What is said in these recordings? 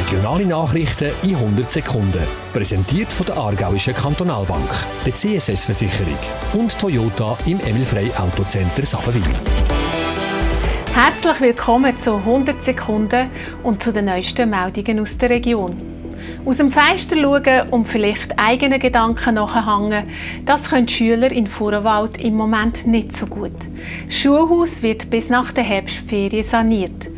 Regionale Nachrichten in 100 Sekunden. Präsentiert von der Aargauischen Kantonalbank, der CSS-Versicherung und Toyota im Emil Frey Autocenter Saffenwil. Herzlich willkommen zu 100 Sekunden und zu den neuesten Meldungen aus der Region. Aus dem Fenster schauen und vielleicht eigenen Gedanken nachhängen, das können die Schüler in Furrenwald im Moment nicht so gut. Das Schulhaus wird bis nach der Herbstferien saniert.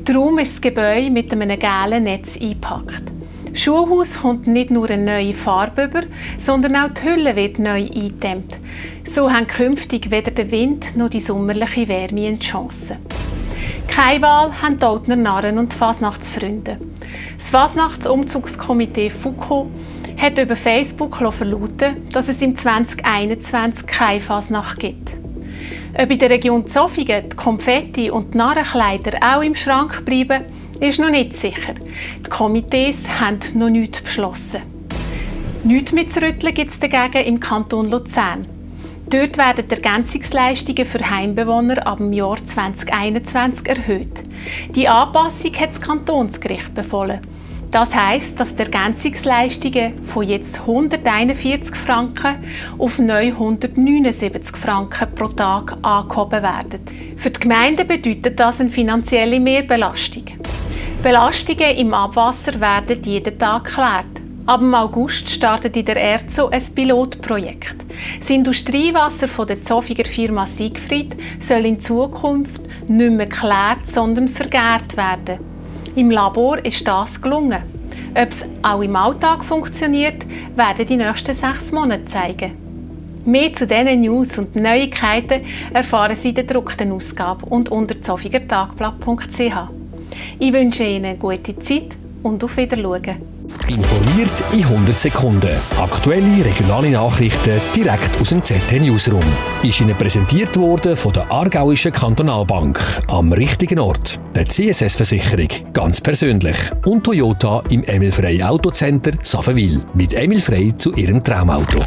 Darum ist das Gebäude mit einem gelben Netz eingepackt. Das Schulhaus kommt nicht nur eine neue Farbe über, sondern auch die Hülle wird neu eingedämmt. So haben künftig weder der Wind noch die sommerliche Wärme eine Chance. Keine Wahl haben die Outner Narren und Fasnachtsfreunde. Das Fasnachtsumzugskomitee FUCO hat über Facebook verlauten, dass es im 2021 keine Fasnacht gibt. Ob in der Region Zofingen die Konfetti- und die Narrenkleider auch im Schrank bleiben, ist noch nicht sicher. Die Komitees haben noch nichts beschlossen. Nichts mitzurütteln gibt es dagegen im Kanton Luzern. Dort werden die Ergänzungsleistungen für Heimbewohner ab dem Jahr 2021 erhöht. Die Anpassung hat das Kantonsgericht befohlen. Das heisst, dass die Ergänzungsleistungen von jetzt 141 Franken auf neu 179 Franken pro Tag angehoben werden. Für die Gemeinden bedeutet das eine finanzielle Mehrbelastung. Belastungen im Abwasser werden jeden Tag geklärt. Ab August startet in der ERZO ein Pilotprojekt. Das Industriewasser von der Zofiger Firma Siegfried soll in Zukunft nicht mehr geklärt, sondern vergärt werden. Im Labor ist das gelungen. Ob es auch im Alltag funktioniert, werden die nächsten 6 Monate zeigen. Mehr zu diesen News und Neuigkeiten erfahren Sie in der gedruckten Ausgabe und unter zofigertagblatt.ch. Ich wünsche Ihnen eine gute Zeit und auf Wiedersehen. Informiert in 100 Sekunden. Aktuelle regionale Nachrichten direkt aus dem ZT Newsroom. Ist Ihnen präsentiert worden von der Aargauischen Kantonalbank. Am richtigen Ort. Der CSS-Versicherung. Ganz persönlich. Und Toyota im Emil Frey Autocenter Saffenwil. Mit Emil Frey zu Ihrem Traumauto.